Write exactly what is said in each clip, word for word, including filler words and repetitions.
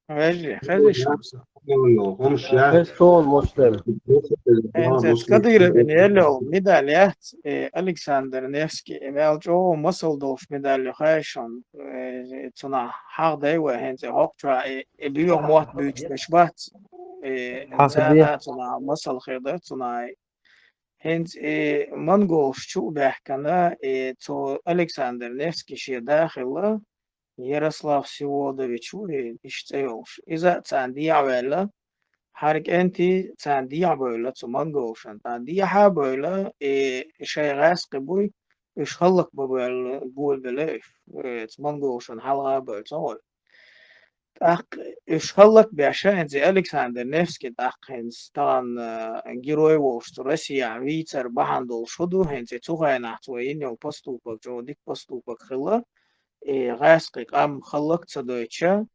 Вежарий, хезий шуна со? Хомш я. Хеза шуна, Муслим. ХӀанз Кадыровна яьлла йола медаль яц, э, Александр Невский, э, мел чӀогӀа масал долуш медаль ю, хезий шуна, э, цунах хьахадай вай, хӀанз хӀокху чохь, э, э, боьха мотт буьйцуш берш бац, э, Хьахаде. Цунах масал хир дац цунах. ХӀинца и монголаш чу а баьхкина, и цу Александр Невский шен да хилла, Ярослав Всеволодович ву и, иштта цӀе йолуш. Иза а царна дехьа а ваьлла, хӀара кӀентий царна дехьа а бевлла цу монголашна. ТӀаккха дехьа а бевлла, и шайн гӀаьскхи буй, уьш хӀаллакбан бевлла, болабелла уьш, э, цу монголашна хьалха а бевлла, ца гӀой. ТӀаккха уьш хӀаллакбеш, хӀинца Александр Невский тӀаккха хӀинца тахана, э, герой волуш цу Россехь вийцар бахьана долуш хӀун ду, хӀинца цу хенахь цо йина йолу поступок, чӀогӀа дика поступок хилла, и гӀаьскхи къам хӀаллак ца дойтуш,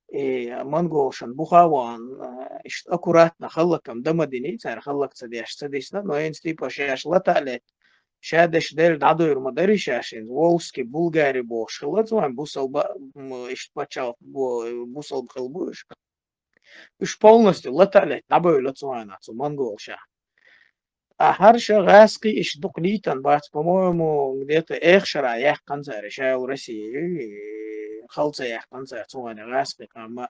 и монголашна буха а вахана, э, иштта аккуратно хӀаллакам дан ма диний цара, хӀаллак ца деш ца дисна, но хӀинца типа шаьш лата а летта, ша деш делла дӀадуьйр ма дарий шаьш хӀинца, Волжский Булгари бохуш хилла цу хенахь бусалба, м, иштта пачхьалкх бу-, бусалба хилла бу уьш. Уьш полностью лата а летта дӀабевлла цу хенахь цу монголашна. Ткъа хӀара ша гӀаьскхи иштта дукха лийтина бац, по-моему, где-то эха шарахь яьккхина цара, ша йолу Россия, хала ца яьккхина цара цу хенахь гӀаьскхи къам а.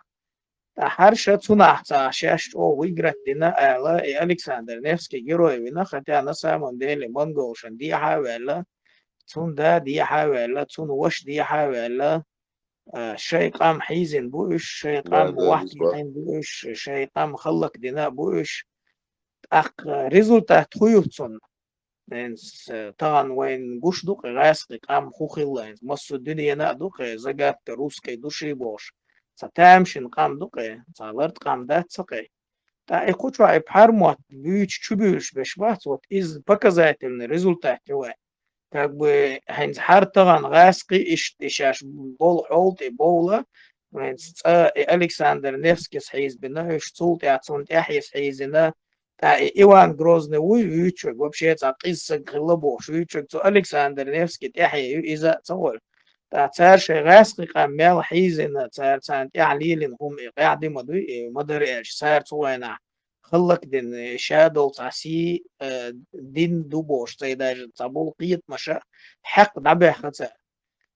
Ткъа хӀара ша цунах цхьа шаьш чӀогӀа выиграть дина ала, и Александр Невский герой вина, хотя на самом деле монголашна дехьа а ваьлла, цунна да дехьа а ваьлла, цунна ваша дехьа а ваьлла, а, шайн къам хьийзина бу уьш, шайн къам вахкийна бу уьш, шайн къам хӀаллак дина а бу уьш. ТӀаккха результат хӀун ю цунна? ХӀинца, э, тахана вайна гуш ду-кх и гӀаьскхи къам хӀун хилла, хӀинца массо а дуьненна а ду-кх и загадка русской души бохуш. Цхьа тамашийна къам ду-кх и, цхьа лартӀа къам дац-кх и. Ткъа и кху чохь и пхьар мотт буьйцуш чубуьйлуш берш бац, вот иза показательный результат ю вайн. Как бы хӀинца хӀара тахана гӀаьскхи иштта и шаьш болу хьол тӀе бовла, хӀинца цкъа и Александр Невскийс хьийзабина, уьш цул тӀаьхьа цунна тӀаьхьа иза хьийзина, ткъа и Иван Грозный вуй вуьйцург, вообще цхьа къиза саг хилла бохуш вуьйцург, цу Александр Невский тӀаьхье ю иза а ца волу. Ткъа цара шайн гӀаьскхи къам мел хьийзина, цара царна тӀаьхьа лелийна хӀума и къаьхьа ди ма дуй, и ма дара аьлча, цара цу вайнахь хӀаллакдина, ша долу цхьа сий, э, дин ду бохуш, цай даже цхьа болу кхетамаша хьакха дӀабаьхна цара.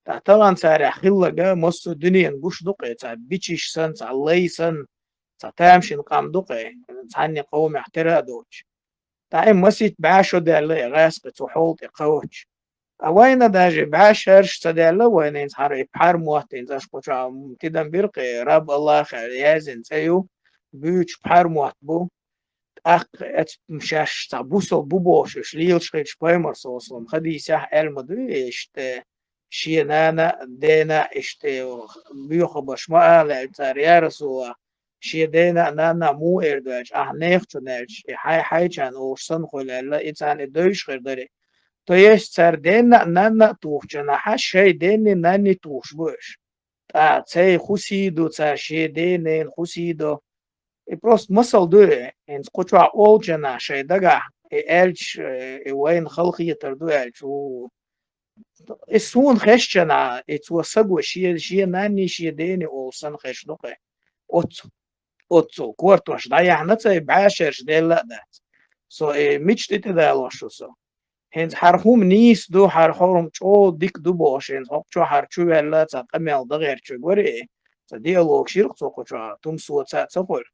Ткъа тахана царах хилларг массо а дуьненна гуш ду-кх и, цхьа бичиш санна, цхьа лай санна, цхьа тамашийна къам ду-кх и, цхьанне къомехь тера а доцуш. Ткъа и масийтта бӀе шо даьлла и гӀаьскхи цу хьол тӀе кхочуш. Ткъа вайна даже бӀе шарш ца даьлла, вайна хӀинца хӀара и пхьар мотт хӀинца аша кху чохь тидам бира-кх и, раб Аллаха аьлла яздина цӀе ю, буьйцуш пхьар мотт бу. ТӀаккха эцу шаьш цхьа бусалба бу бохуш, уьш лелаш хилча, пайхамар, саллаллаху Ӏалайхи ва саллам, хадисехь аьлла ма дуй, иштта шен нана а, дена а иштта боьха беш ма ала аьлла цара, я Расулаллах, шен дена а, нанна а муха эр ду аьлча, ахь нехан чу наьлча, и хьай хьайчарна олуш санна хуьлу аьлла, и царна и девзаш хир дара. То есть цара денна а, нанна а тухучу нахьа шайн денний, нанний тухуш бу уьш. Ткъа цай хӀун сий ду, цара шен ден, ненан хӀун сий ду? И просто масал ду и, хӀинца кху чохь олучу нахьа шайн дагахь, и аьлча, и вайна халахетар ду аьлча, ву, и суна хезча нахьа, и цо саго шен, шен нанний, шен дений олуш санна хезаш ду-кх и. Оццу, оццул кортош дӀаяьхьна цай бӀе шарш делла а дац. Со и мича тӀе тӀедалош ву со. ХӀинца хӀара хӀума нийса ду, хӀара хӀума чӀогӀа дика ду бохуш, хӀинца хӀокху чохь хӀара чу ваьлла, цхьа къамел дан гӀерташ верг вара и. Цхьа диалог йира-кх цо кху чохь, тумсоца а ца хуьлу.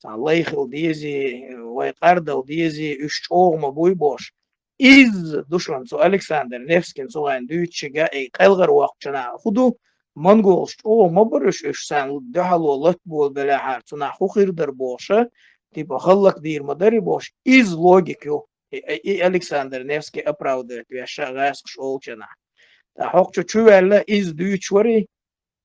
Цхьа лай хила дезий, вай къардала дезий, уьш чӀогӀа ма буй бохуш. Иза ду шуна цу Александр Невскийна цу хенахь дуьйцучуьнга, и къайлаха воккхучу нахьа хӀун ду, монголаш чӀогӀа ма бара уьш, уьш царна дуьхьало латта болабеллехьара, цу нахьа хӀун хир дара бохуша, типа хӀаллакдийр ма дарий бохуш, иза логика ю. И, и, и Александр Невский оправдывать веш гӀаьскхаш олучу нахьа. Ткъа хӀокху чу чу ваьлла, иза дуьйцуш варий,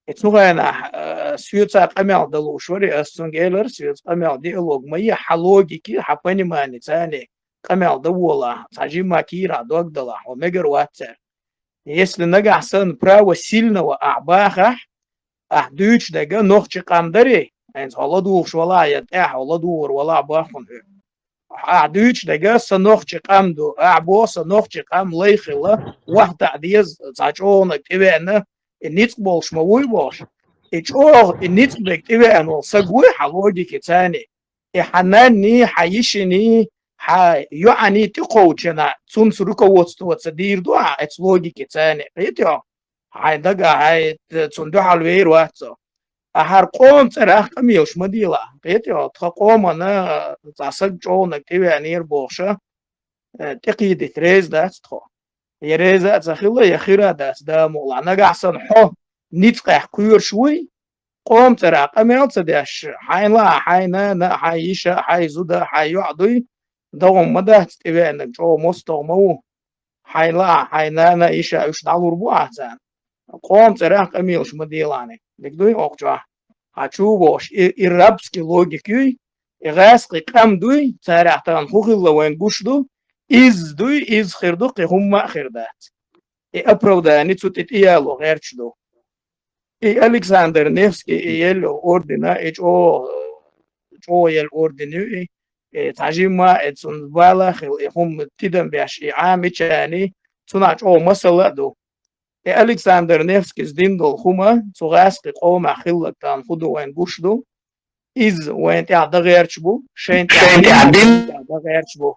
и цу хенахь, а, соьца къамел дан лууш варий, ас цуьнга элира, соьца къамел, диалог ма е, хьан логике, хьан понимание царна къамел дан волахь, цхьа жимма кийрахь дог далахь, хьо мегар вац цаьрга. Если нагахь санна право сильного ахь бахахь, ахь дуьйцуш дерг нохчийн къам дарий, хӀинца хьо ладугӀуш валахь я тӀаьхьа хьо ладугӀур валахь боху хьуна хьоьга. Ахь дуьйцуш дерг сан нохчийн къам ду, ахь боху сан нохчийн къам лай хилла, вахта а деза, цхьа чӀогӀаниг тӀевеана, и ницкъ болуш ма вуй бохуш. И чӀоагӀа, и ницкъ берг тӀевеана волу саг вуй хьан логикаца царна. И хьан нанний, хьан йишиний, хьан йоӀаний тӀекховчана, цунца руководствоваться дийр ду ахьа эцу логикаца царна. Кхетий хьо? Хьайн дагахь хьайн цунна дуьхьал вер вац цо. Ахьа хӀара къоман цӀарах къамелаш ма делахь. Кхетий хьо? Тхан къомана цхьа саг чӀогӀаниг тӀевеанера бохуша, э, тӀекхийдийта реза дац тхо. Я реза а ца хилла, я хира а дац, Дала мукъалахь. Нагахь санна хьо ницкъех кхоьруш вуй, къоман цӀарах къамел а ца деш, хьайна лаахь, хьайн нана а, хьайн йиша а, хьайн зуда а, хьайн йоӀ дуй, догӀун ма дац, тӀевеанарг чӀогӀа мостагӀа ма ву. Хьайна лаахь, хьайн нана а, йиша а, уьш дӀалур бу ахьа царна. Къоман цӀарах къамелаш ма делахь. Дика дуй оха чохь? Хьан чу вохуш, и, и рабский логика юй, и гӀаьскхи къам дуй, царах тахана хӀун хилла вайна гуш ду, изза дуй, изза хир ду, кхин хӀумма а хир дац. И оправдание цу тӀе тӀеяло гӀерташ ду. И Александр Невский, и елла ордена, и чӀо-, чӀогӀа елла орден ю, и, и цхьа жимма, и цунна бала а хилла, и хӀума тидам беш, и Ӏамичарний, цунах чӀогӀа масала а ду. И Александр Невскийс дина долу хӀума цу гӀаьскхи къомах хилларг тахана хӀун ду вайна гуш ду. Изза вайна тӀехь дан гӀерташ бу, шайна тӀехь дина дан гӀерташ бу.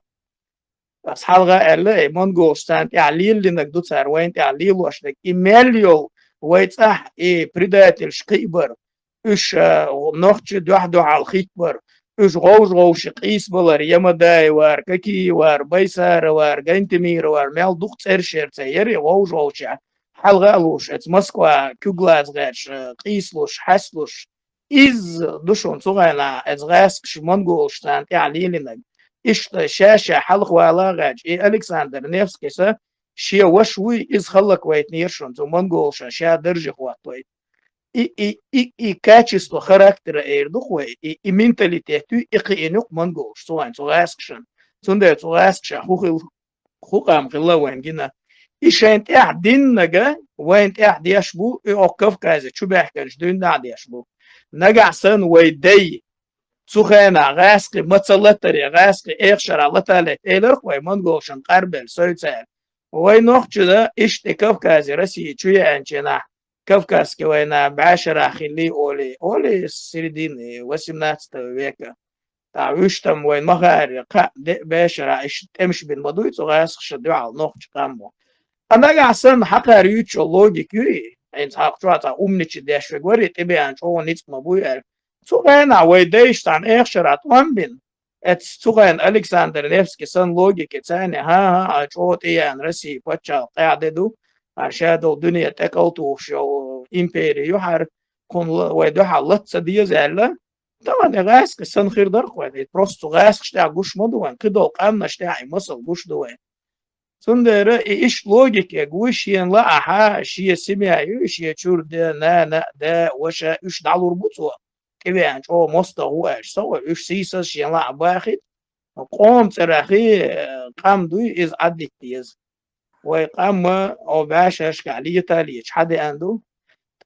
Ас хьалха а аьлла, и монголаш царна тӀехь лелийнарг ду цара, вайна тӀехь лелош дерг. И мел йолу вай цӀахь и предательш кхиъ бара, уьш, а, нохчий дуьхь-дуьхьал хӀиттабара, уьш гӀовш-гӀовши къийсабалар, Ямадаевар, Кокиевар, Байсаровар, Гантемировар, мел дукха цӀераш яра церан, яра и гӀовш-гӀовши хьалха а луш, эца Москва куьг лаза гӀерташ, а, къийсалуш, хьаьсталуш. Изза ду шуна цу хенахь, эца гӀаьскхаша монголаш царна тӀехь лелийнарг. Иштта ша-ша хьалха вала а гӀерташ, и Александр Невскийс шен ваша вуй, иза хӀаллаквайтинера шуна цу монголаша ша дарже хӀоттавайта. И, и, и, и качество характера эр ду-кх вай, и, и менталитет ю, и кхиъна ю-кх монголаш цу вайн цу гӀаьскхашна. Цундела цу гӀаьскхаша хӀун хилла, хӀун къам хилла вайна гина. И шайна тӀехь диннарг вайна тӀехь деш бу, и окху Кавказе чу баьхкинчу дуьйна а деш бу. Нагахь санна вай дай, цу хенахь гӀаьскхи ма ца латаре, гӀаьскхи эха шарахь латалетта элира-кх вай монголашна къарбелла, сойца аьлла. Вай нохчашна иштта и Кавказе Россия чу еанчу хенахь, Кавказский война бӀешарахь хиллий олий, олий середины восемнадцатого века. ТӀаккха вуьш там вайн ма хаьара, кхаа-деа бӀешарахь иштта тӀемаш бина ма дуй цу гӀаьскхаша дуьхьал нохчийн къамо. Ткъа нагахь санна хьакхара юьйцучо логика юй, хӀинца хьалха чохь цхьа умничать деш верг варий, тӀебеана чӀогӀа ницкъ ма буй аьлла. Цу хенахь вай дайша цхьана эха шарахь тӀом бина, эццу цу хенахь Александр Невский санна логика царна, хӀан-хӀа, а чӀогӀа тӀеяьхна Россия пачхьалкх къаьхьа де ду, хӀара ша долу дуьне тӀекхалтухуш йолу импери ю хӀара, кхунна ла-, вай дуьхьал лаца ца деза аьлла, тахана и гӀаьскхи санна хир дара-кх вайн, и просто цу гӀаьскхаша тӀехь гуш ма ду вайн, кхидолу къаьмнаш тӀехь и масал гуш ду вайн. Цундела и иштта логика эгу вуй, шена лаахь, шен семья ю, шен чуьра де, нана а, да, ваша, уьш дӀалур бу цо, тӀевеана чӀогӀа мостагӀа ву аьлча, со вай, уьш сийсаз шена лаахь бахийта, къоман цӀарахь и къам дуй, иза Ӏадитта деза. Вай къам а бӀешерашкахь лета а леташ хьадеана ду.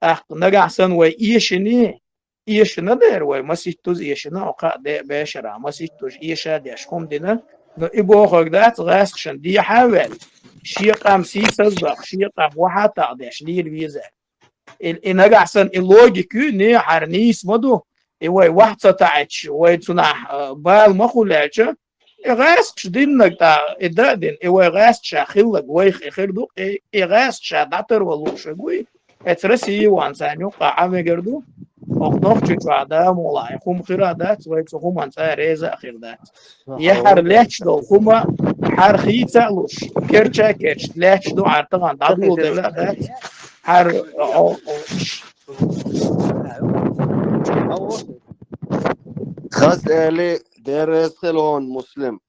ТӀаккха нагахь санна вай эшиний, эшина дера вай, масийттаза эшина, кхаа-деа бӀешарахь масийттаза эша а деш хӀума дина. Но и бохург дац, гӀаьскхашна дехьа а ваьлла, шен къам сийсаз а доккхуш, шен къам вахьа а такъдеш лела веза. И, и нагахь санна и логика ю, не, хӀара нийса ма ду. И вай вахьа ца таӀийча, вай цунах, а, бала ма хуьлу аьлча, и гӀаьскхаша диннарг тӀаккха, и дан а дина, и вай гӀаьскхаша хилларг вайх и хир ду, и, и гӀаьскхаша дӀатарвала лууш верг вуй, эца Россия ван царна юккъахь Ӏа мегар ду. Оха нохчи чохь, Дала мукъалахь, и хӀума хир а дац, вай цу хӀуманна цкъа а реза а хир дац. Я хӀара лаьтташ долу хӀума, хӀара хийца а луш, керча а керча, лаьтташ ду, хӀара тахана дӀадоладелла а дац. ХӀара, о, о, ш- Хаза эли, деррес хила хьуна, Муслим.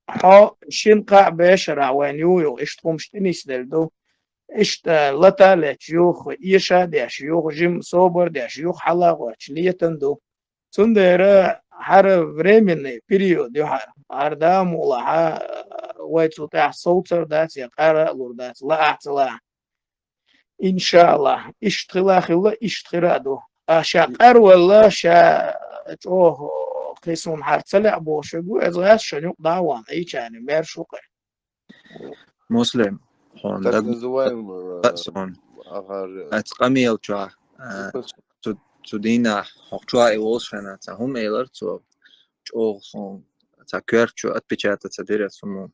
Хьо шина-кхаа бешарахь вайна юху-юху иштта хӀумаш тӀе нисделла ду. Иштта лата а лаьтташ юха, эша а деш юха, жимма собар а деш юха, хьала а гӀоттуш летан ду. Цундела хӀара временный период ю хӀара. ХӀара Дала мукъалахь, вай цу тӀехь совцар дац я къара а лур дац, лаахь а ца лаахь. Иншаллах, иштта хила а хилла, иштта хир а ду. Ткъа ша къарвелла, ша чӀогӀа кхин суна хӀара ца лаьа бохуш верг ву, иза гӀаьс шайна юкъа дӀа а вахана, Ӏийча а мерш ву-кх. Муслим, хьуна Так даг называемый, э, суна. Ахар, э, Аса къамел чохь А, цу, цу дийнахьа хьо чоа и волуш хенахь цхьа хӀума элира цо, чӀогӀа суна цхьа коьрта чу отпечататься дира цу хӀума.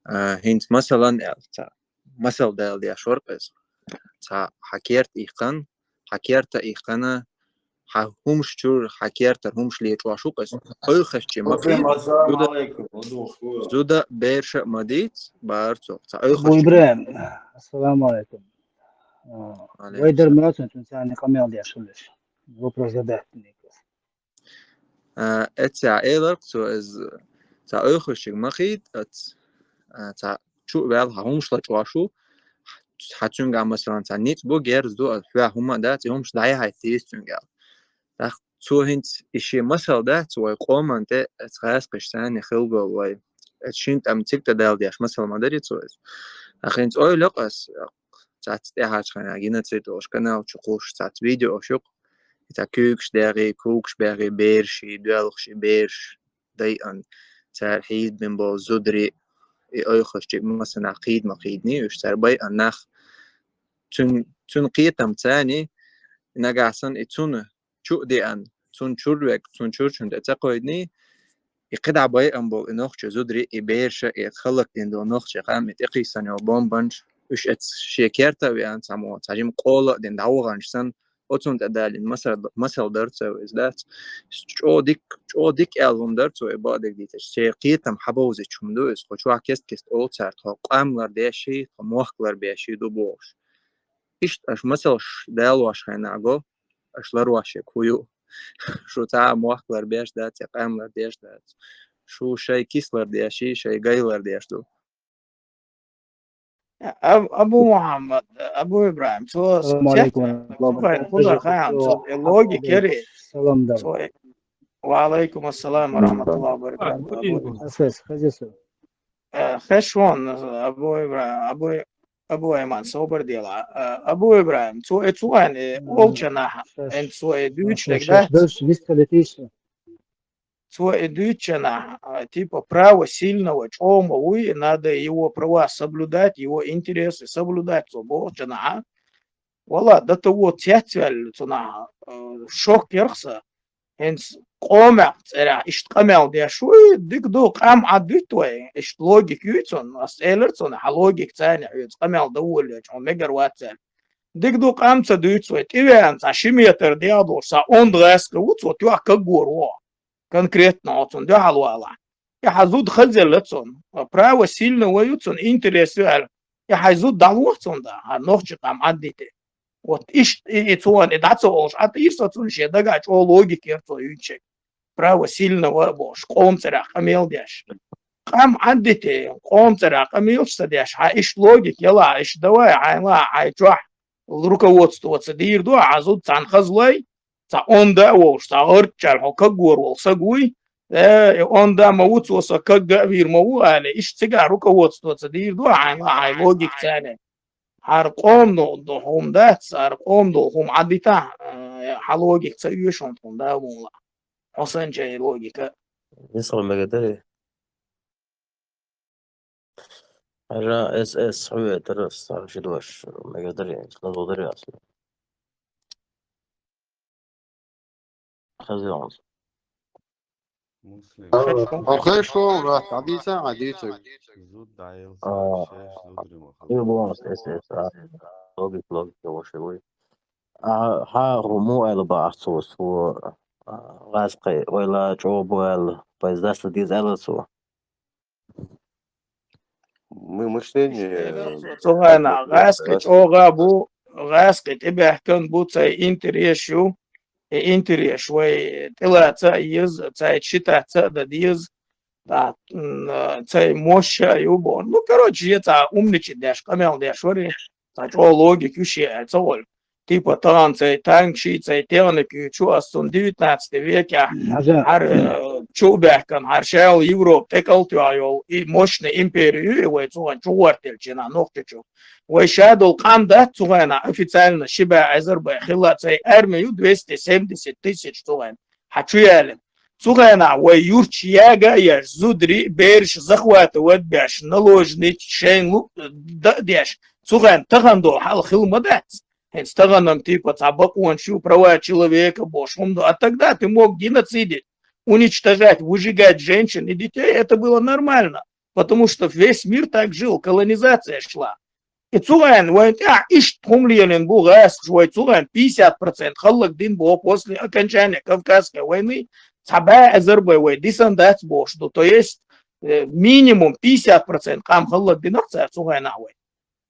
А, хӀинца масалан аьлла, цхьа масал дала деш вара-кх иза. Цхьа хьан керта иккхана, хьан керта иккхана, хьан хӀумаш чуьра, хьан кертара хӀумаш лечкъош ву-кх иза. Ойхашче ма кхийда, зуда, зуда бераша а ма дийца, бара цо. Цхьа ойхашче. Абу Ибрахим, ассаламу алейкум. А, вай дар моьтту, цунна царна къамел деш хилла. Вопрос задать динарг. А, эццахь элира-кх цо, иза цхьа ойхашче ма кхийда, ац, а, цхьа чу а ваьлла, хьан хӀумаш лачкъош ву, хьан цуьнга, масалан, цхьа ницкъ бу, герз ду, а, хьоьга хӀума а дац, и хӀумаш дӀаяхьийта деза цуьнга аьлла. ТӀаккха цо хӀинца и шен масал дац, вай къоман тӀе, эцу гӀазкхашца цхьаьна хилла болу вай. Эцу шина тӀам цига тӀедала деш масал ма дарий цо иза. ТӀаккха хӀинца ойла йо-кх ас, цхьацца тӀаьхьарчу хенахь геноцид олуш канал чу кхуссуш цхьацца видеош ю-кх. И цхьа куьйгаш дагӀий, когаш багӀий, бераший, доьлхуший, бераш дайъана, цара хьийзабина болу зударий, и ойхашче массанхьа кхийда ма кхийдиний уьш, цара байъана нах. Цуьнан, цуьнан кхетам царний, нагахь санна и цунна чу а деана, цунна чуьра вега, цунна чуьрчун тӀе ца кхойдиний, и кхидӀа байъана болу и нохчи зударий, и бераша, и хӀаллакдина долу нохчи къам, и тӀекхийсана йолу бомбанаш, уьш эцу шен керта а веана, цхьаммо цхьа жима къола а дина дӀаваханаш санна, оцунна тӀедалийна масал, масал дара цо иза, дац. ЧӀогӀа дика, чӀогӀа дика аьлла хӀума дара цо и бакъдерг дийцича. Шен кхетам хьабовзийта хӀума ду иза, кху чохь кест-кеста олу цара, тхо къам лардеш а, тхо мохк ларбеш а ду бохуш. Иштта аша масалш далош хенахь го, аша ларвеш ерг хӀун ю? Шу цхьа а мохк ларбеш дац, я къам лардеш дац. Шу шайн кис лардеш а, шайн гай лардеш ду. Аб-, Абу Мухьаммад, Абу Ибрахим, цо ассаламу алейкум ва рахматуллахи ва баракатуху. Цо, цо, цо, э, логика яри. Салам дала. Цо, э, ва алейкум ассалам ва рахматуллахи ва баракатуху. Асас, хазису. Э, хеш вон, Абу Ибра-, Абу, Абу Айман, собар дела. Э, Абу Ибрахим, цо, э, цо айн, э, олча нахьа, эн цо, э, дуьйцу дерг дац. Цо и дуьйцучу нахь, а, типа, право сильного чӀогӀа ма вуй, надо его права соблюдать, его интересы соблюдать, цо бохучу нахь. Вала, до того цецваьлла цунах, а, шок ярх сан. ХӀинца къомехь цӀерехь иштта къамел деш вуй, дика ду, къам Ӏадвитта вай, иштта логика юй цунна, ас элира цунна, хьан логика царна хьоьца къамел дан волавелча, хьо мегар вац аьлла. Дика ду, къам ца дуьйцу вай, тӀевеана цхьа ши метр дегӀ долуш, цхьа онда гӀаьскхи ву, цо тоьхна кагор ву. Конкретно оцунна дуьхьал валахь. И хьан зуда хазелла цунна. Право сильного ю цунна, интерес ю аьлла. И хьайн зуда дӀалоху цунна да, хьан нохчи къам Ӏаддите. Вот иштта и, и цо и дӀа ца олуш, Ӏа тӀийр со цунна шен дагахь чӀогӀа логика яр цо юьйцуш. Право сильного а бохуш, къоман цӀарах къамел деш. Къам Ӏаддите, къоман цӀарах къамелаш ца деш, хьан иштта логика яла, иштта давай, хьайла, хьайн чохь руководствоца дийр ду, хьан зуда цхьаьна хазлой, цхьа онда а волуш, цхьа гӀарччалла хьо кагор волу саг вуй, э, и онда ма ву, цо со кагга а вийр ма ву, аьлла, иштта цигахь руководствоца дийр ду, хьайна, хьайн логика царна. ХӀара къоман долу хӀума дац, хӀара къоман долу хӀума Ӏадитахь, э, хьан логика ца оьшу хьуна тхуна да вула. Хьо санчай логика. Исхо мегадари. Хьажа, эс, эс, хьуьве, тарас, хьажа ши дош, мегадари, лазо дари ас. Хаза йонгаз. Муслим. Охай, шо, брат, Адиса, Адиса. Зуд дайл, а, шеш зуд рима. Ил бонус, эс, эс, а. Логик, логик, логик, логик. А, хьа, хӀу му аьлла бахьа цо, цо, а, гӀазкхи ойла чӀогӀа бу аьлла, пайза дасла деза аьлла цо. Мы мышление, цу хенахь гӀазкхи чӀогӀа бу, гӀазкхи тӀебаьхкан бу, цай интерес ю, и интерес вай тӀелаца а еза, цай шитаца а дан деза, тӀаккха, м, цай моща а ю боху. Ну, короче, е цхьа умничать деш, къамел деш вари, цхьа чӀогӀа логика ю шен аьлла ца волу. Типа, тахана цай танкаш, цай техника ю, чу ас цунна девятнадцатый векехь, хӀара, э, чу а баьхкина, хӀара шаьлла Европа тӀекӀалтоьхна йолу, и мощный империя ю, и вай цугӀан чу гӀортелчина Нохчийчу. Вай ша долу къам дац цу хенахь официально ши бӀе эзар бай хилла, цай арми ю двести семьдесят тысяч цу хенахь. Хьан чу ялина? Цу хенахь вай юрташ яга а еш, зударий а, бераш захватывать беш, наложничать шайна лу-, да а деш, цу хенахь тахана долу хьал хила ма дац. хӀинца таханам типа цхьа бакъонаш ю, права человека бохуш хӀума ду. А тогда ты мог геноцидить, уничтожать, выжигать женщин и детей, это было нормально. Потому что весь мир так жил, колонизация шла. И цу хенахь вайн тӀехь иштта хӀума лелийна бу гӀазкхаша, вай цу хенахь пятьдесят процент хӀаллакдина боху после окончания Кавказской войны, цхьа бӀе эзар бен вай дисина дац бохуш ду. То есть, э, минимум пятьдесят процент къам хӀаллакдина цара цу хенахь вай.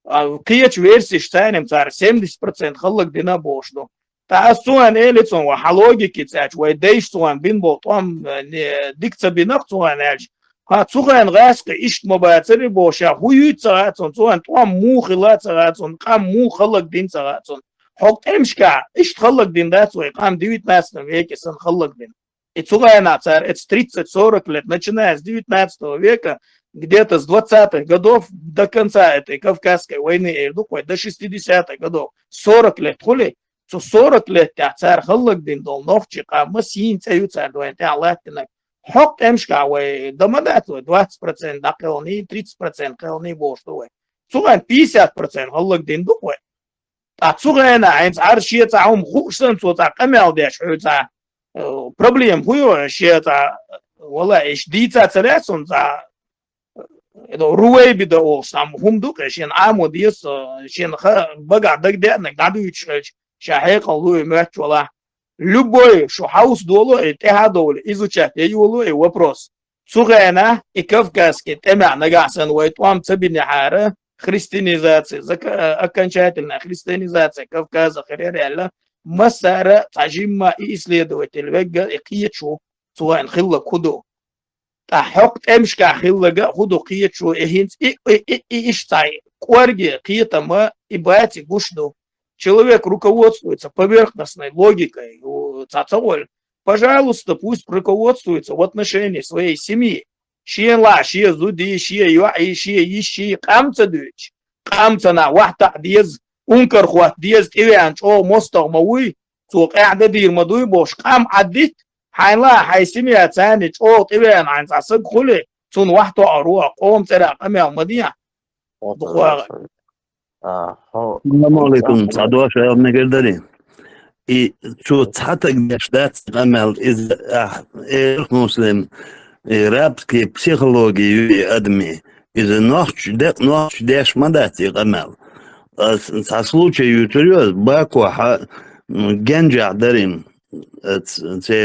А кхечу версеш царна цара семьдесят процент хӀаллакдина бохуш ду. Ткъа ас цу хенахь элира цунна, вай хьан логике цаьрча, вай дайша цу хенахь бина болу тӀом, э, не, дика ца бина цу хенахь аьлча. Ха, цу хенахь гӀазкхий иштта ма бацара бохуш, ша хӀун юьйцу ца хаьа цунна, цу хенахь тӀом муха хилла ца хаьа цунна, къам муха хӀаллакдина ца хаьа цунна. ХӀокху тӀемашкахь иштта хӀаллакдина дац вай къам девятнадцатом веке санна хӀаллакдина. И цу хенахь цара эца тридцать-сорок лет, начиная с девятнадцатого века, где-то с двадцатых годов до конца этой Кавказской войны, эр ду-кх вай, до шестидесятых годов, сорок лет хуьлий, цу сорок лет тӀехь цара хӀаллакдина долу нохчийн къам ма сийна цӀе ю цара вайн тӀехь латтинарг. ХӀокху тӀемашкахь вай дан ма дац вай двадцать процент дӀакхелхиний, тридцать процент кхелхиний бохуш ду вай. Цу хенахь пятьдесят процент хӀаллакдина ду-кх вай. Ткъа цу хенахь хьайна цхьа шен цхьа хӀума хууш санна, цо цхьа къамел деш, хьоьга цхьа, э, проблема хӀун ю, шен цхьа, валлахӀи, иштта дийца ца лаьа суна цхьа, э, рувайбида олуш, цхьа хӀума ду-кх, шена Ӏамо деза, шена ха-, багахь дагадеанарг дӀадуьйцуш хилча, ша хьекъал луй моьттуш валахь. Любой, шу хьовса долу и тӀаьхьа а довлу, изучать ян йолу и вопрос. Цу хенахь и кавказский тӀемехь нагахь санна вай тӀом ца бинехьара, христианизация, зак-, э, окончательная христианизация Кавказа хир яра аьлла, массара а цхьа жимма и исследователь вегга и кхеташ ву, цу хенахь хилларг хӀун ду. Ткъа хӀокху тӀемашкахь хилларг а хӀун ду кхеташ ву, и хӀинца и, и, и, и иштта цхьа кӀорге кхетам а и бац и гуш ду. Человек руководствуется поверхностной логикой, у, цхьа ца волу. Пожалуйста, пусть руководствуется в отношении своей семьи. Шена лаахь шен зуда, шен йоӀ, шен йиша, къам ца дуьйцуш. Къам ца нах вахьтаӀ деза, ункар хӀотта деза, тӀевеана чӀогӀа мостагӀа ма вуй, цо къаьхьа дан дийр ма дуй бохуш, къам Ӏаддитта, хьайна лаахь хьайн семья царна чӀогӀа тӀевеана хьайна цхьа саг хуьлий, цунна вахьтаӀар ву, къоман цӀерах къамел ма де. Дукха вагӀа. А, хьо-, Салам алейкум, Садо, шайх мегар дарий. И цо цхьа таг деш дац къамел, иза, а, эр Муслим, и рабский психология ю и адамийн. Иза нохча, декъ нохча деш ма дац и къамел. Ас цхьа случай юьйцур ю ас, Бакохьа, м, генжахь дарий, э, ц-, церан